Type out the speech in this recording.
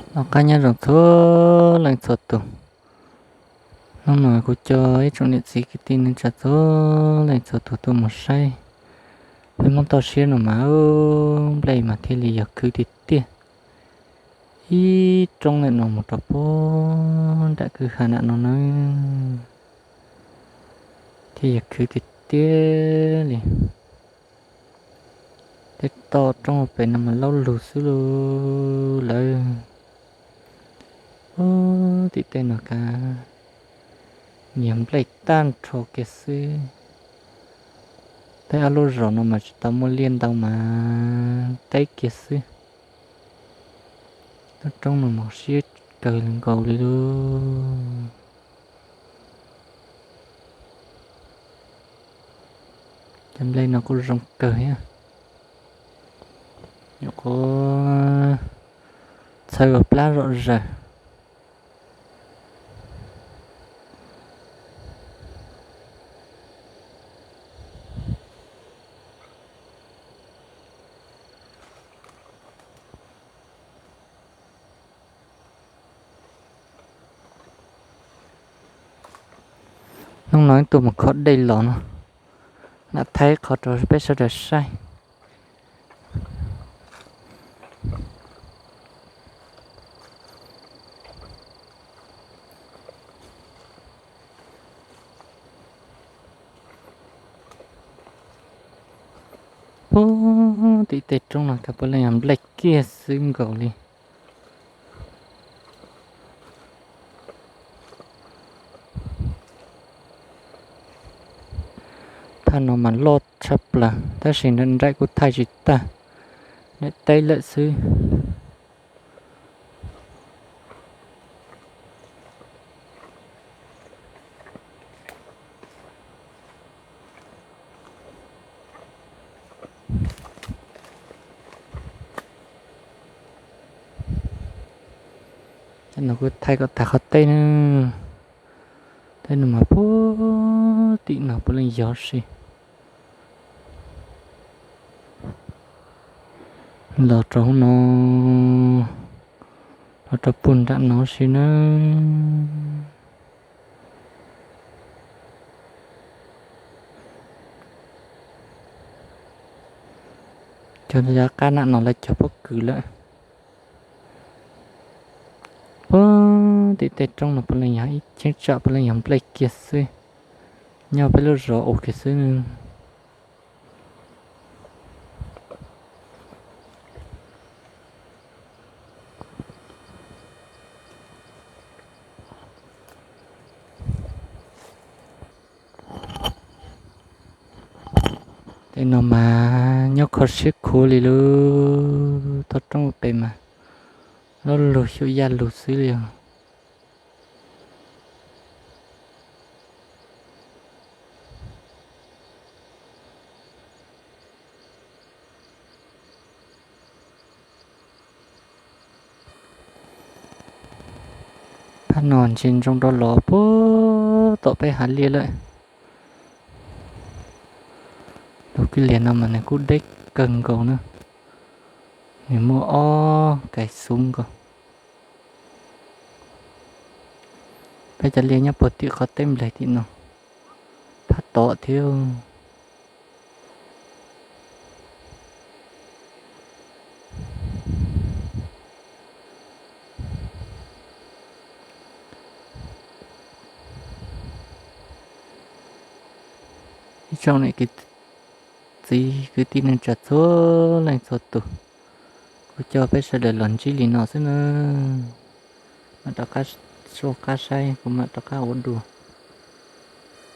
Noj qab nyob zoo txhua leej txhua tus. Hnub no kuv coj ib tsoom niam txiv kwv tij neej tsa txhua leej txhua tus tuaj mus saib peb Hmoob toj siab no mas nplej mas thiaj li yog khwv tiag tiag. Ib roob ntawm no mus rau puag nram kwj ha nram no na, thiaj yog khwv tiag tiag li. Tej toj roob pem no mas laub lug xwb lawm. Ub, tim tej no kav, niag nplej tag nrho kiag xwb. Peb ob lub zos no mas tsis tau muaj liaj ntau mas teb kiag xwb. Lub roob no mas siab kawg nkaus li lauj. Cov nplej no kuj zoo kawg thiab, nyuam qhuav txhawv ua plab zom zaws. Hnub no tuaj mus kho dej los no, lam thaij qhov rau peb sawv daws saib. Puag tim tej roob no kav puav leej yog nplej kiag xwb nkaus li. Thaj no mas loj tshaj plaws tab sis nraim kuj thaij tsis tag, nraim teb lawm xwb. Cov no kuj thaij kom tag qhov teb na. Tej no mas puag tim no puav leej yog si. Los rau hauv no, los rau puag nram no si na. Cov yav qab nram no lawv cog pob kws lawm. Puag tim tej roob no puav leej yog ib cheeb tsam puav leej yog nplej kiag xwb, nyob peb lub zos ua kiag xwb. Tej no mas nyob kho siab khuav li lauj, toj roob pem mas loj lug xyuam yaj lug xwb li os. Phab no ntsia ntsoov rov los puag tom peb hav liaj lawm. Lub kwj liam no mas nws kuj deb kawg nkaus na, nws muaj ob kais xub nkaus. Peb cov liaj nyob puag tim qhov teb npleg tim no, phab tom thiab. Ib tsoom niam txiv kwv tij neej tsa txhua leej txhua tus, kuv coj peb sawv daws los ntsib li no xwb na. Mam rov qab, soj qab saib kuv mam rov qab ua dua.